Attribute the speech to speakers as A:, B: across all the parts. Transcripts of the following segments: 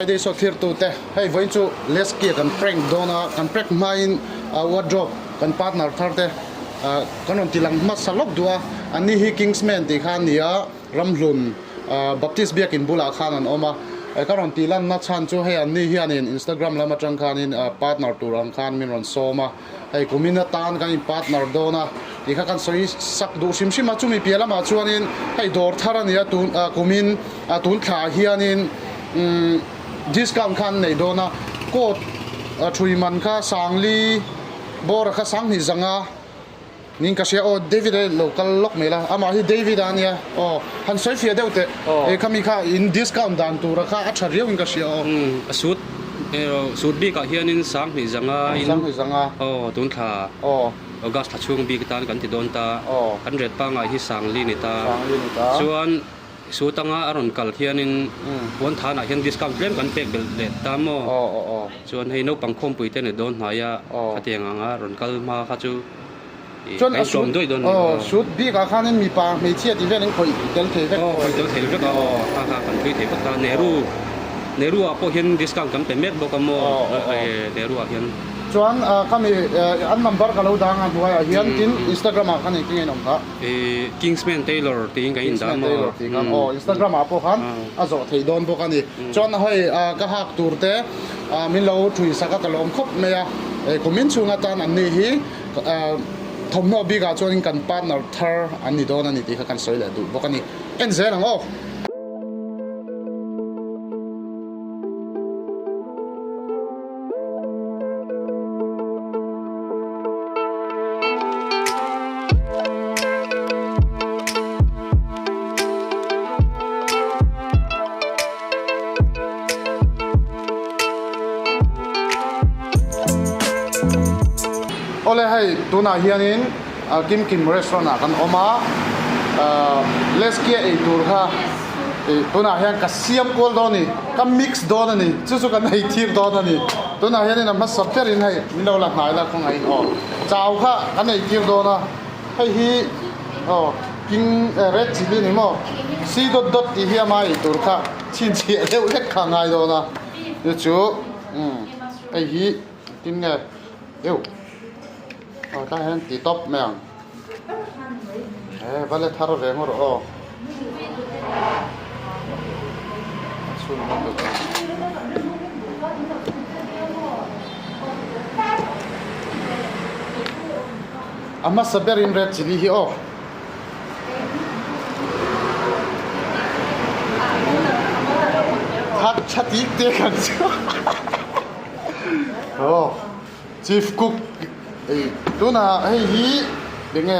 A: Friday saw thirtute, hei vawiin chu Lesky-a kan prank dawn a, kan prank hmain wardrobe kan partner thar te kan rawn ti lang hmasa lawk duh a, anni hi Kingsman tih kha an ni a, Ramhlun Baptist biakin bulah khan an awm a, ka rawn tih lanna chhan chu hei anni hianin Instagram lam atang khanin partner tur ang khan min rawn sawm a, hei kumin atan kan in partner dawn a tih kha kan sawi sak duh hrim hrim a, chumi piah lamah chuanin hei dawr thar a ni a tun kumin tun thla hianin Umm discount kha an nei dawn a, coat thui man kha Sangli bawra kha Sanghnih zanga niin ka hria aw David a lo kal lawk mai la, amah hi David a nia aw han sawi fiah deuh teh e khami kha in discount dan tura kha a tha riau in ka hria aw.
B: Umm a suit suit bikah hianin Sanghnih zanga in
A: Sanghnih zanga
B: aw tun thla
A: aw
B: August thla chhung bik atan kan ti dawn ta
A: aw
B: kan ret pangngai hi Sangli ni ta
A: Sangli ni ta
B: chuan Su tanga a rawn kal hianin puan thanah hian discount tlem kan pek belh leh ta maw? Chuan hei naupang khawmpui te ni dawn hnai a, khatiang anga rawn kal hma kha chu
A: Chuan
B: kan tlawm duai dawn ni.
A: Aw, suit bikah khanin mipa hmeichhia tih velin khawih tel thei vek.
B: Aw, khawih tel thei vek a, aw kha kha kan thui thei vek ta. Nehru, Nehru ah pawh hian discount kan pe mek bawk a maw? Nehru ah hian.
A: Chuan khami an number ka lo dang a hnuaiah hian tin Instagram ah khan engtin nge in awm kha?
B: Ih Kingsman Tailor tiin kan indah
A: Kingsman
B: maw?
A: Tailor tih khan aw Instagram ah pawh khan a zawh theih dawn bawk a ni. Chuan hei ka hak tur te min lo thui sak a ka lawm khawp mai a. Kumin chhung atan an ni hi thawmhnaw bikah chuanin kan partner thar an ni dawn a ni tih kha kan sawi leh duh bawk a ni. En zel ang aw. Awle hei tunah hianin Kim Kim restaurant ah kan awm a Leskia ei tur kha ih tunah hian ka siam kual dawn a ni ka mix dawn a ni chu chu kan ei tir dawn a ni tunah hianin a hmasa berin hei min lo la hnai la khawngaih in aw chau kha kan ei tir dawn a hei hi aw king red chilli ni maw c dawt dawt tih hi ama ei tur kha chhinchhiah deuh hlek kha a ngai dawn a chu chu umm hei hi tin nge deuh aw tlaiah hian ti tawp mai ang he va la thar ve ngawt rawh aw a chhun ngawt rawh aw. A hmasa berin red chilli hi aw. That tha tik te kan chu. Aw chief cook ei tunah hei hi enge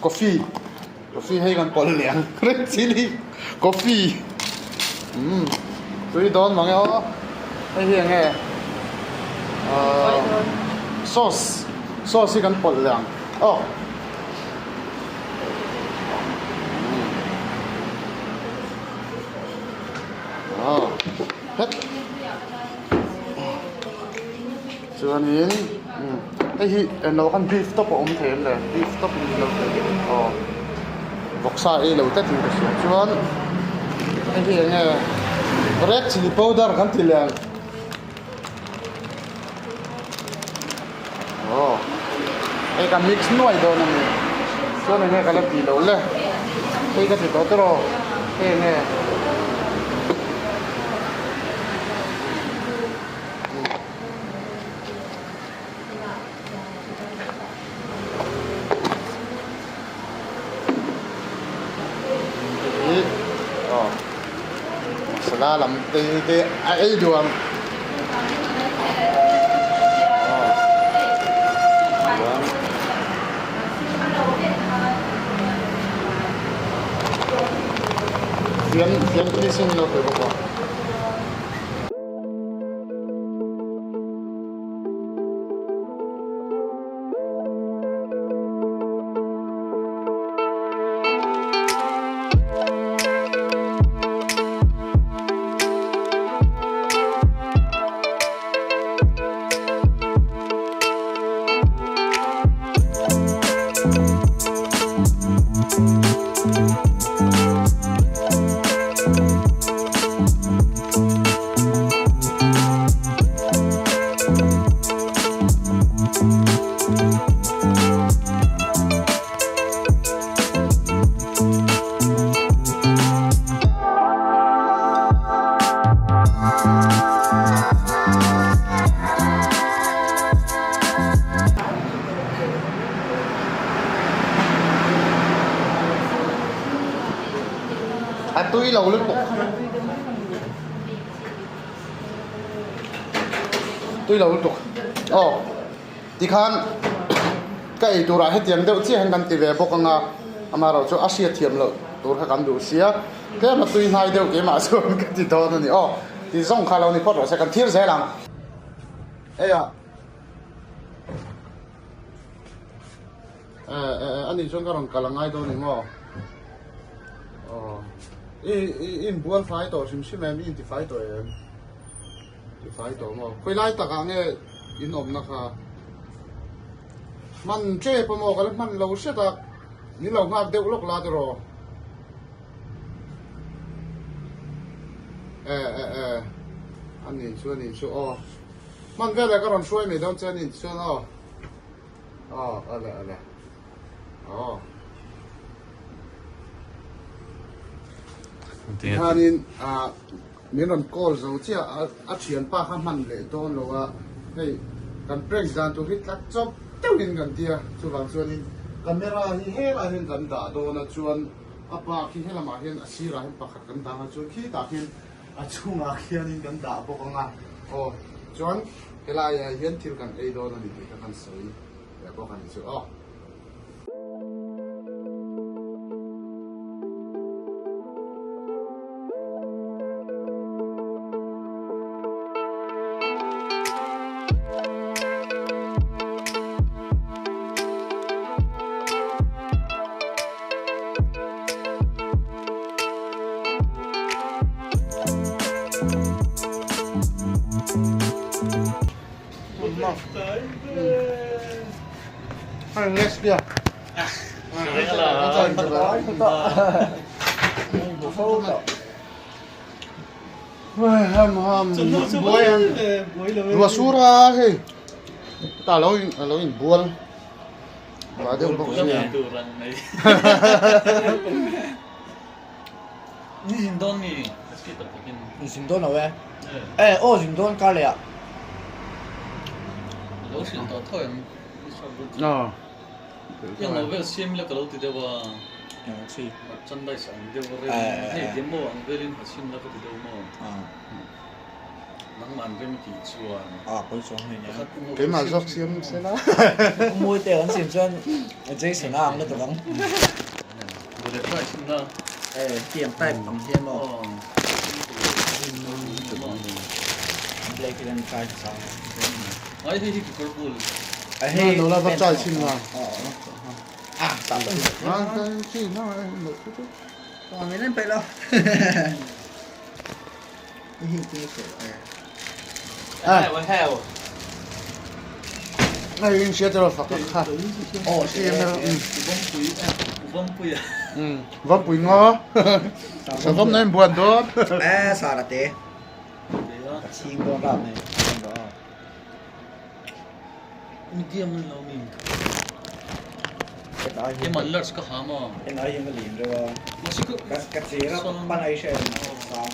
A: coffee coffee hei kan pawlh leh ang red chilli coffee umm tui dawn mang e aw hei hi enge sauce sauce hi kan pawlh leh ang aw. Het chuanin hei hi englo khan beef tawp a awm thei em le beef tawp in lo thei aw vawksa ei lo tlat in ka hria chuan hei hi enge red chilli powder kan ti leh ang aw hei ka mix nuai dawn a ni chuan enge ka la tih loh le hei ka ti tawh tawh hei enge. Hi aw masala lam te te a ei duh ang aw chuan fian fian piece in lo pe bawk a. A tui lo lutuk. Tui lo lutuk. Aw tikhan ka ei turah hetiang deuh chiah hian kan ti ve bawk ang a, amaherawhchu a hriatthiam loh tur kha kan duh sia. Tlem a tui hnai deuh keimah chuan ka ti dawn a ni. Aw ti zawng kha lo ni phawt rawh se kan thir zel ang. Heiah eh eh eh ani chuan ka rawn kal a ngai dawn ni maw? Aw i i inbual fai tawh hrim hrim em? I intifai tawh em? Tifai tawh maw? Khawi lai takah nge in awmna kha? Hman tep a maw? Ka la hman lo hret a, min lo nghak deuh lawk la tiraw? Eh eh eh ani chu ani chu aw hman velah ka rawn hruai mai dawn che ani chuan aw aw ale ale aw tikhanin ah min rawn call zo chiah a a thianpa kha hman leh dawn lo a hei kan prank dan tur hi tlat chawp deuhin kan tia chuvang chuanin camera hi helaiah hian kan dah dawn a chuan A pa khi helamah hian a sirah hian pakhat kan dang a chuan khitah khian a chungah khianin kan dah bawk ang a aw chuan helaiah hian thil kan ei dawn a ni tih kha kan sawi leh bawk a ni chu aw. Rua sur a hei tah lo inbual. Vah deuh bawk sia.
C: Ni zin dawn mi?
D: Zin dawn lo e. E aw zin dawn kar leh ah.
C: Lo hrilh tawh tho em?
A: Aw.
C: Tiang lo vel siam ila ka lo ti deuh a. Merchandise ang deuh a rem. Hei demo ang velin ha chhin la ka ti deuh maw? Nangmah an rem tih chuan.
D: Ah pawi chuang hei nia.
A: Keimah zawk siam se la.
D: Mawi te an siam chuan Jason a ang lutuk ang.
C: Bullet try chhin na.
D: Eh tiang type ang hian maw. Black hian try chang.
C: Ai hei hi kekawr bul.
D: Ai hei
A: no la va try chhin na.
D: Ah tak.
A: Ah chi na no chu chu.
D: Còn mình lên phải lo.
A: Hei in hria tiraw fak kha
D: aw
A: siam emaw umm vampui ngaw savawm na in buan dawn
D: e sara te ka chhing dawn rap nei
C: Medium an lo ni. Keimah large ka ha maw?
D: En ai hian ka lin reuh a. Ka che ra pan ai hre sang a.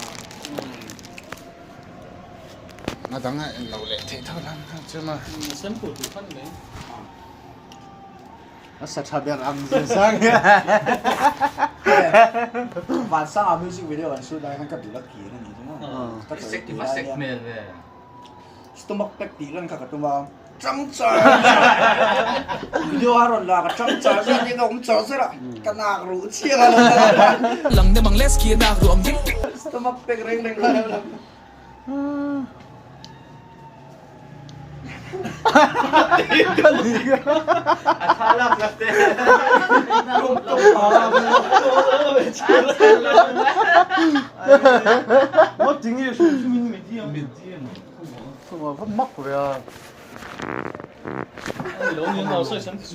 A: A dang a en lo leh theih tho lang kha chu ma.
C: Sample tur khan mai.
A: A sa tha ber ang zin sang.
D: Van sang a music video an shoot lai khan ka duh la kir a ni chu maw. Ka
C: Sek hmel ve.
D: Stomach pack tih lan kha ka tum a, chang char video a rawn lak a chang char zet nia ka awm char zet a, ka nak ruh chiang a lo
E: Lang nem ang les khi nak ruh ang ding.
D: Stomach pack reng reng kha lo lang.
C: A tha lak lak te.
A: Mak ve a.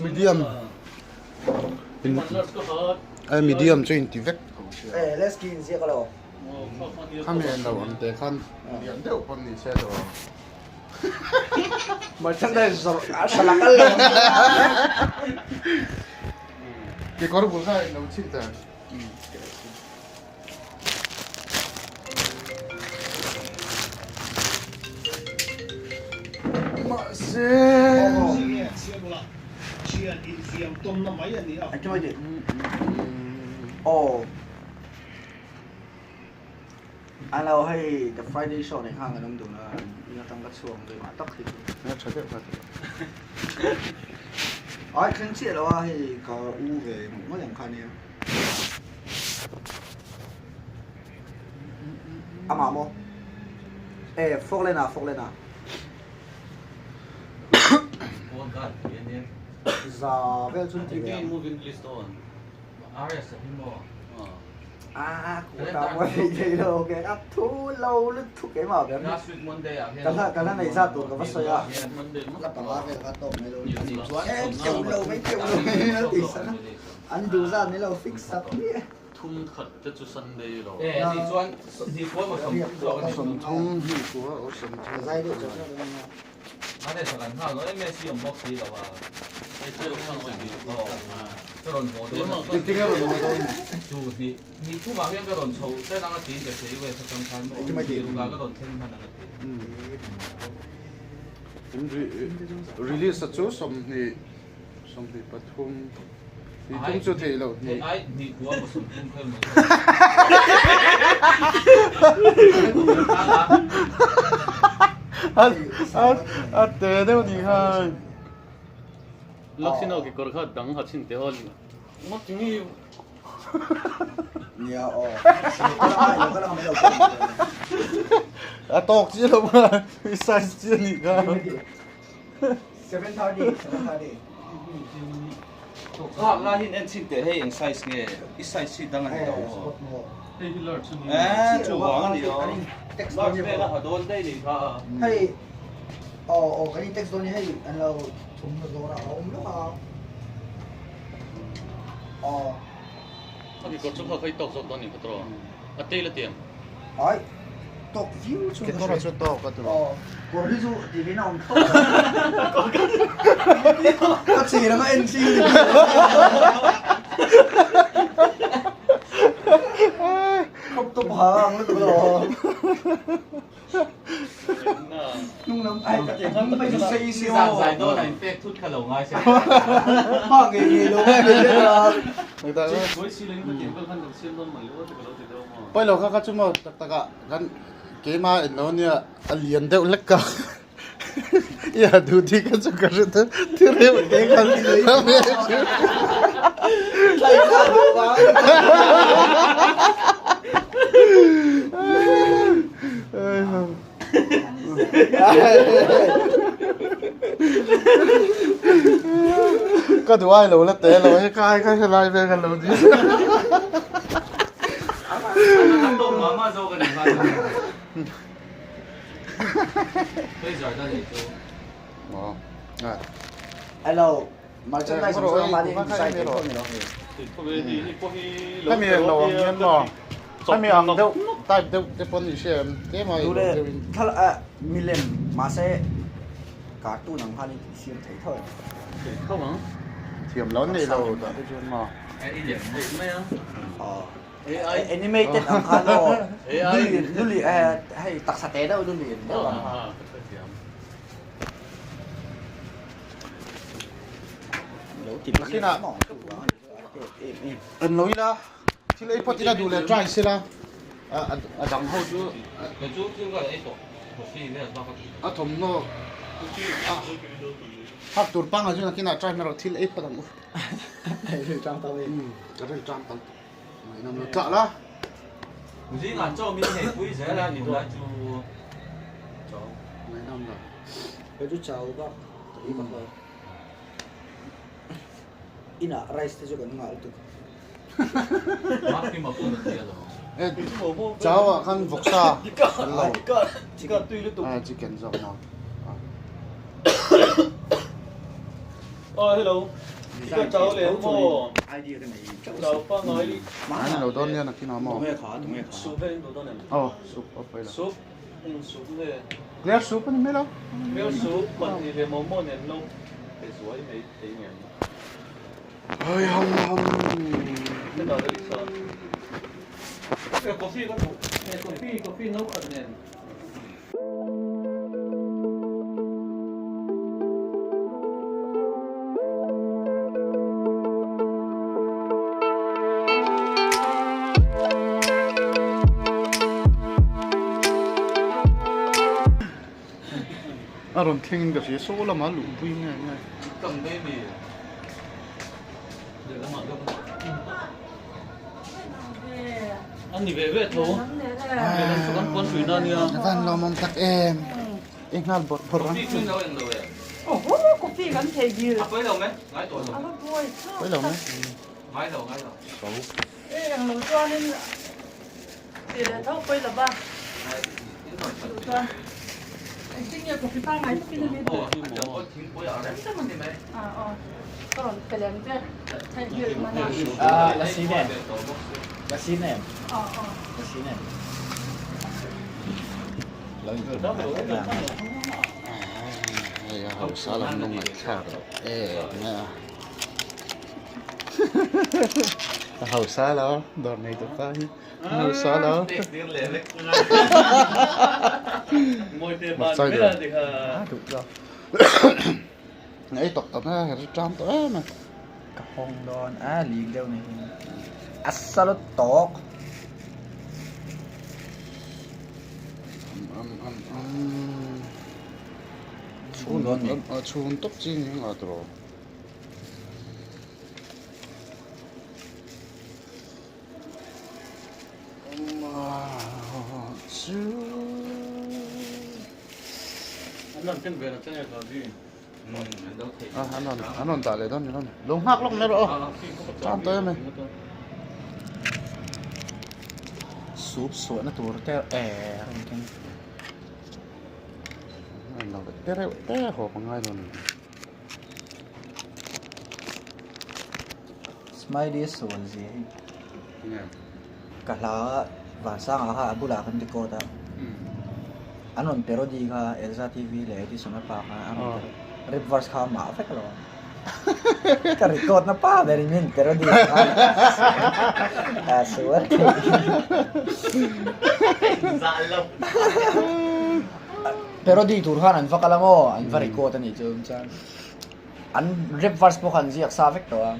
A: Medium. Ai medium chu in ti vek.
D: Eh let's ki in ziak alo.
A: Khami an lo ang te khan lian deuh pawn ni se tawh.
D: Merchandise zawrh a hra la kal lo.
A: Kekawr bul kha in lo chhilh ta. zel.
D: Alo hei The Friday Show nei khan kan awm dun a, in atang ka chhuak ang mah tak hi chu.
A: A tha deuh kha.
D: Ai thleng chiah lo a hei ka u ve ngawt ang kha nia. Amah maw? E Falkland ah Falkland ah. Za vel chu ti ve ang. Ka la nei zat tur ka va sawi a, la panga vel kha tawk mai lo ni chuan e teuh lo mai teuh lo mai a ti sak a, an duh zat ni lo fix sak hmiah.
C: Thum khat te chu Sunday lo.
A: Sawmthum hnih kua aw sawmthum.
D: Zai deuh chauh chauh dawn a.
A: Release a chu 20 23 ni thum chu theih loh hnih. A te deuh ni kha.
C: Lakshina kekawr kha dang ha chhin teh aw ngawt nge.
D: Nia aw.
A: A tawk chiah lo kha i size chiah nih kha.
D: 7:30 7:30.
F: Khak lai hian en chhin teh hei eng size nge i size hi dang a ni lo maw?
C: Hei hi large a ni.
F: Eh chu vang a ni aw. Large vel a ha dawn daih nih kha.
D: Hei aw aw kan in text dawn hi hei an lo thumna zawr a a awm lawk a. Aw.
C: A kekawr chu kha kha i tawk zawk dawn nih kha tawh a tail a tiang.
D: Ai tawk viau chu ka
A: Kekawr chu tawk a tawk.
D: Aw kawr hi chu ti vin a awm tawk. Ka chhir anga en chi ni. Crop top ha ang lutuk lo. Hnung lam ai ka hnung phei chu sei si aw.
F: Zai dawn a in pek thut kha lo ngai se.
D: Ha ngei ngei lo ngai ve a.
A: Pawi lo kha kha chu maw tak tak ah kan keimah in lo nia a lian deuh hlek a i ha duh tih kha chu ka hre thei thil reuh te kha Ka duh ai lo la te lo he kai kha helai vel kan lo ni.
D: Hello, merchandise ang chuan mahni in design thei pawh ni lo.
A: Hemi ang lo ang hian maw hemi ang deuh type deuh te pawn i hria em tlem a
D: Duh leh thla eh milem mahse cartoon ang khan i siam thei tho em.
C: Thei tho ang.
A: Thiam lo nei lo dah te chuan maw.
D: Aw animated ang khan aw luli luli eh hei taksa te deuh luli deuh ang khan.
A: Nakinah an lo ila thil ei phawt ila duh leh try sela a dang ho chu a thawmhnaw hak tur pangngai chu nakinah try mai rawh thil ei phawt ang u ka rin tang tam ngaihnawm lo tlah la.
F: Zingah chaw min hei pui zel a tunlai chu
A: ngaihnawm lo.
D: Kei chu chau bak ka ei bak lo. Inah rice te chu kan nghah lutuk.
A: Chau ah khan vawksa kan lo. Chicken zawk maw.
C: Oh hello. Chau leh maw. Chau pangai.
A: An lo dawn nia nakin ah maw.
C: Soup he in duh dawn em?
A: Oh soup a pawi lo.
C: Soup eng soup nge?
A: Clear soup a ni mai lo.
C: Clear soup pahnih leh momo nen lo pe zuai mai thei ngem.
A: Hei ham ham.
C: Hetah ka lisa. Coffee ka duh. Coffee coffee no khat nen.
A: A rawn thleng in ka hria saw lamah luh pui nge nge.
F: Kam daih mi.
C: An ni ve ve tho. Lehlam chu kan puan tui na nia.
A: Van lawmawm tak em. I nghal bawrh bawrh ang.
F: Coffee chu in lo eng lo e.
G: Oho coffee kan thei dil.
F: A pawi lo me. Ngai tawh lo.
G: A va buai thlak.
A: Pawi lo me.
F: Ngai lo ngai lo.
A: So.
G: E eng lo chuanin ti leh tho pawi lo va. Chuan engtin nge coffee pangngai takin a ni.
F: Aw a chang pawh thingpui a rem rem a ni mai.
G: A aw ka rawn pe lem che theihnghilh mana.
D: Ah lasi nen lasi nen
G: Aw aw.
D: Lasi nen.
A: Hei a hausa lam lo ngaihthlak loh em mai a. A hausa lo dawr nei tawh pa hi a hausa lo. Ei tawk tawh mai a ri ṭam tawh em a.
D: Ka hawng dawn a lik deuh ni hi a salad tawk.
A: Chhun chhun tawp chi ni ang a tawh. An rawn dah leh dawn ni lo ni. Lo nghak lawk mai rawh aw. Tan tawh em e.
D: Soup suahna tur te eh rawn keng.
A: Lo te reuh te haw ka ngai lo ni.
D: Smiley a sual zia hi ka hla a Vansanga kha a bulah kan record a an rawn parody kha Elza TV leh Edison a pa kha an rawn parody rap verse kha amah vek lo ka record na pa ber in min parody kha a sual thei parody tur khan an va kal a maw an va record a nih chu chuan An rap verse pawh kha an ziak sa vek tawh a,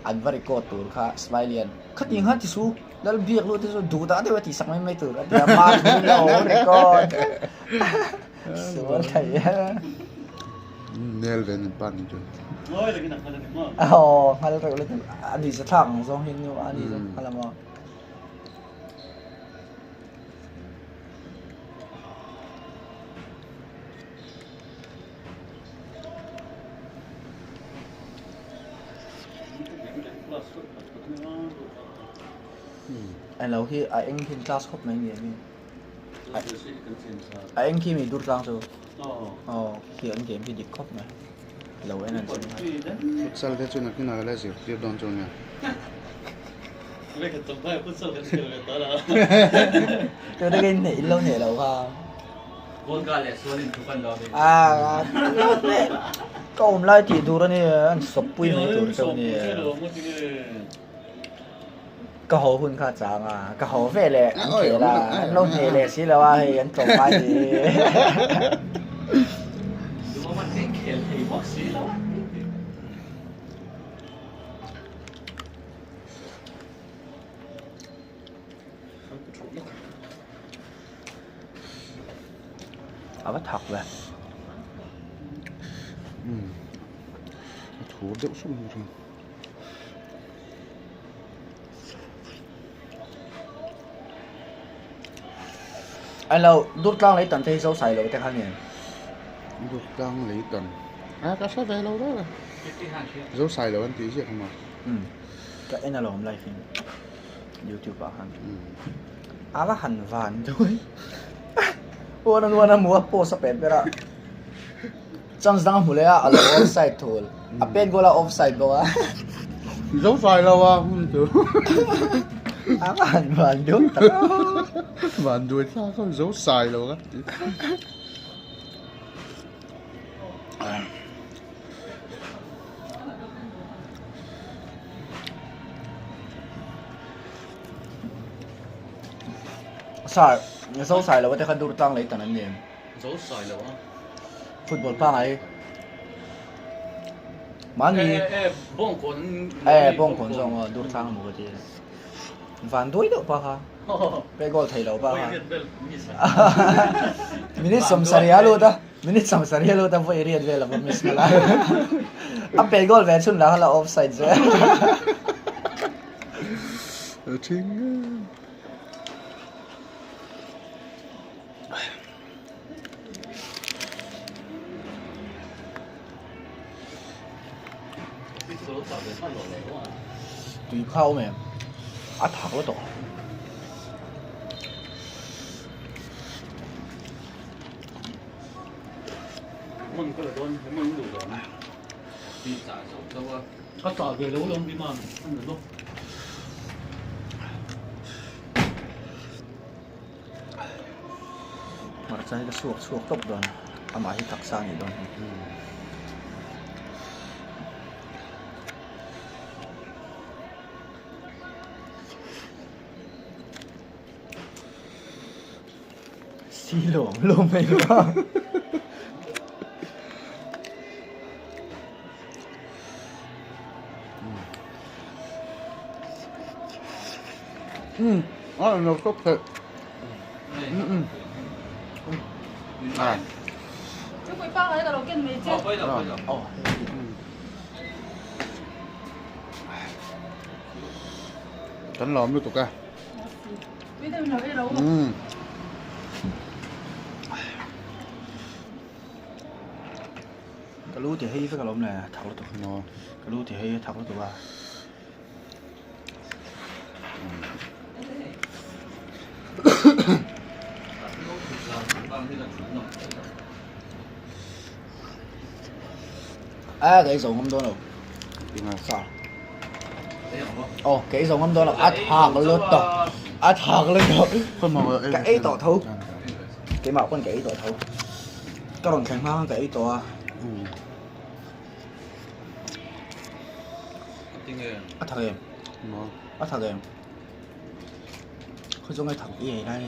D: an va record tur kha Smiley an khatiang khan ti su, lal biak luh te chu duh dah deuh a tih sak mai mai tur a ti a, mah thu in a awm record sual thei e.
A: Nel ve nen pa ni chu.
D: Aw nghal reuh lutuk a ni za thlak ang zawng hi a ni zawng nghal ang aw. Englo hi a eng khi class khawp mai nge mi a eng khi mi dur tlang chu aw khi an game hi dik khawp mai lo en an chhung a
A: futsal te chu nakin ah la zirtir dawn chu ania
D: tuna ka inneih in lo neih loh kha.
F: Gold leh sual in thup an lo a mi.
D: Ah ka awm lai tih tur a ni an sawp pui mai tur chauh a ni. Ka haw hun kha chang a, ka haw ve leh an khel a, an lo hneh leh si lo a hei an tlawm ngai ni.
F: Khel thei bawk si lo a.
D: A va thak ve.
A: Umm a thur deuh suk mai thin.
D: Ai lo dur tlang lei tan te hi zo sai lo te kha nia.
A: Dur tlang lei tan a ka hre ve lo reng a zo sai lo an tih ziak maw.
D: Umm ka en alawm live in. Youtube ah khan a va han van dawn one on one a hmu a post a pet ber a chance dang a hmu leh a a lo offside thul a pet goal a offside bawk a
A: zo fai lo a hun chu
D: a va han van dawn tak
A: van duai thlak a zo sai lo a
D: Sir, zo sai lo te kha dur tlang lei tan an ni em?
C: Zo sai lo a.
D: Football pangai. Mahni
C: Eh eh bawng kawn
D: eh bawng kawn zawng aw dur tlang mu ka ti. Van duai deuh pa kha. Pe goal thei lo pa kha. Minute 70 a lut a. Minute 70 a lut a vawi riat vel a va miss nghal a. A pe goal ve chhun lah kha la offside zel. Tui kha awm em? A thak lutuk.
C: Ka chah ve lo lawm bim a an lo.
D: Hmarcha hi ka suak chhuak tawp dawn amah hi taksa a nih dawn hi. Si lawm lawm mai lo.
A: Um a in lo tawp theih um um
G: Thingpui pangngai ka lo ken mai che.
A: Kan lawm lutuk e. Um.
D: Ka lu ti hei vek alawm le thak lutuk ka lu ti hei thak lutuk a. A ka ei zo ngam dawn lo sa oh ka ei zo ngam dawn lo a thak lutuk a thak lutuk ka ei tawh tho keimah pawn ka ei tawh tho ka rawn thleng hma khan ka ei tawh a. A thak em? A thak em? Khaw zawnga thak i ei lai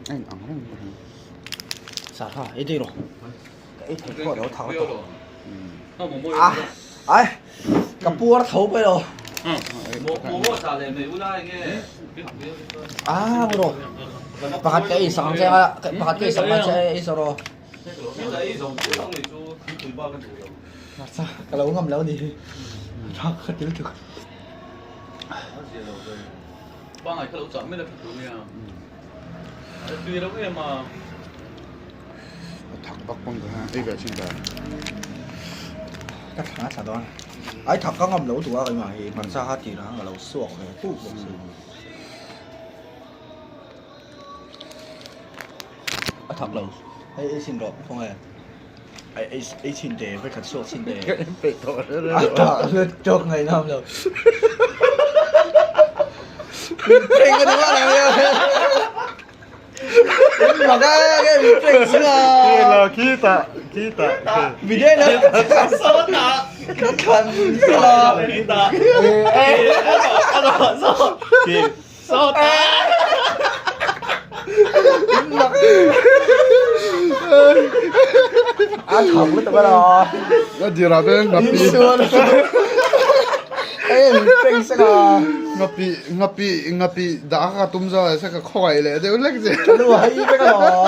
A: A in ang reng bawk a.
D: Sa tha ei daih rawh. Ka ei thei pawh lo thak lutuk. A ai ka puar tho pawh ilo. A rawh. Pakhat ka ei sak ang che a pakhat ka ei sak ang che ei zawh rawh. Ka lo ngam lo ni hi thak ka til tuk.
C: Pangai kha lo chah mai la tha tur nia. A tui reuh em a.
A: A thak vak pawn ka ha ei ve chin ta.
D: Ka thla thla dawn. Ai thak ka ngam lo tu a keimah hi hmarcha kha tir ang ka lo suak ve tuk bawk si. A thak lo. Hei ei chhin rawh khaw nge. Ai ei ei chhin te vek khat suak chhin te.
A: Ka en peih tawh hle hle
D: A thak lutuk ngaihnawm lo. Min prank a ni mah lo nia. Min mak a nge min prank chu a.
A: Khi khitah khitah.
D: Video lo.
F: Sawtah.
D: Ka khan sila.
F: Khitah. Khi.
D: A thak lutuk a lo.
A: Ka dir ah te ngapi.
D: Hei min prank sek a.
A: Ngapi ngapi ngapi dah kha ka tum zo a se ka khawngaih leh deuh hlek che.
D: Ka lu a hei vek a lo.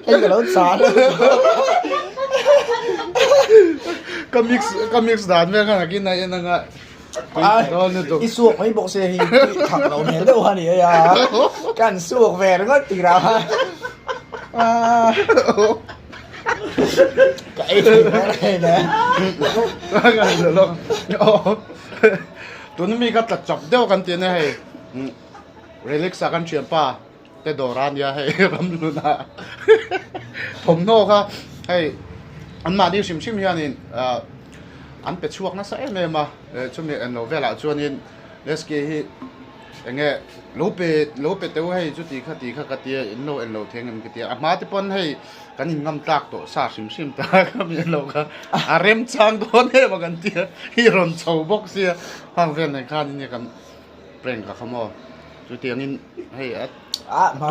D: Hei ka lo chah
A: Ka mix ka mix dan vel khan akin a en anga
D: I suak mai bawk se hi thak lo hmel deuh a ni hei a kan suak ve ringawt tih rah kha ka ei thei ber hei le
A: tun mi ka tla chap deuh kan ti a nia hei relax a kan thianpa te dawr a nia hei ramhlun ah thawmhnaw kha hei an mahni hrim hrim hianin ah an pe chhuak nasa em em a chumi englo velah chuanin Lesky hi eng nge lo pe lo pe teuh hei chuti kha ti kha ka tia in lo en lo theng em ka tia a hma te pawn hei kan in ngam tlak tawh sa hrim hrim ta kha mi en lo kha a remchang dawn em a kan tia hi rawn chho bawk sia hang vel nen khan in kan Prank a kha maw? Chutiangin hei a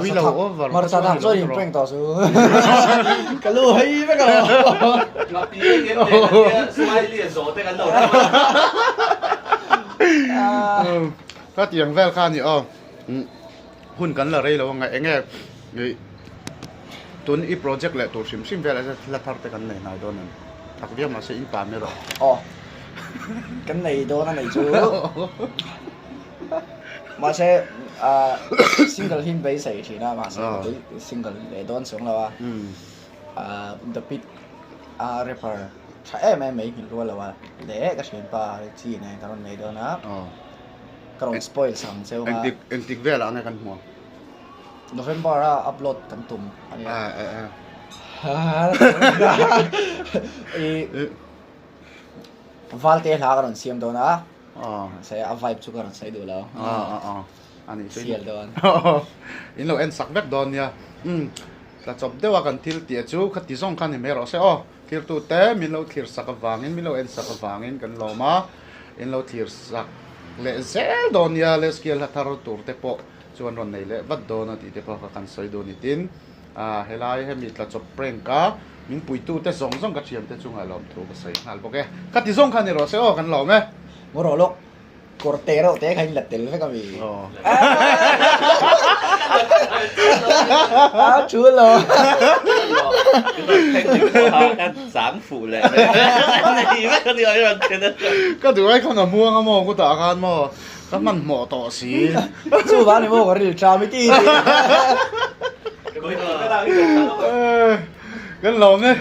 A: tui lo over
D: Hmarcha thak chuan in prank tawh su. Ka lu hei vek a lo.
F: Ngapi nge nge tia smiley a zawh te kan lo hre mai.
A: Ka tiang vel kha a ni aw. Hun kan la rei lo anga enge ih tun i project leh tur hrim hrim vel a thil a thar te kan nei hnai dawn em? Tak viau mahse in pa mai rawh.
D: Aw kan nei dawn a nei chu mahse ah single hi beisei thin a mahse single leh dawn chuang lo a ah the pit a rapper tha em em mai nghilh rual lo a leh ka thianpa Richie nen ka rawn nei dawn a. Ka rawn spoil sang cheu a.
A: Engtik engtik velah nge kan hmuh ang?
D: November a upload kan tum a nia.
A: Ah eh eh.
D: I Valte hla ka rawn siam dawn a.
A: Ah.
D: Se a vibe chu ka rawn sawi duh lo.
A: Ah ah ah. Ani chu.
D: Sial dawn.
A: In lo en sak vek dawn nia. Um tla chawp deuh a kan thil tih chu khati zawng kha ni mai rawh se aw. Thirtute min lo thlir sak avangin min lo en sak avangin kan lawm a. In lo thlir sak leh zel dawn nia, Leskiel hla thar tur te pawh chuan rawn nei leh vat dawn a tih te pawh kha kan sawi dun i tin. Ah helai hemi tla chawp prank a min puitu te zawng zawng ka thiam te chungah lawmthu ka sawi nghal bawk e. Ka ti zawng kha ni rawh se aw kan lawm e.
D: Ngaw rawh lawk. Kawr te reuh te kha in la tel vek a mi. A thu lo.
F: Chang fuh leh nei vek a ni a rawn then a.
A: Ka duh ai khan a muang a maw kutah khan maw ka hmanhmawh tawh si.
D: Chuvang ni maw ka ril ṭam i ti.
A: Kan lawm e.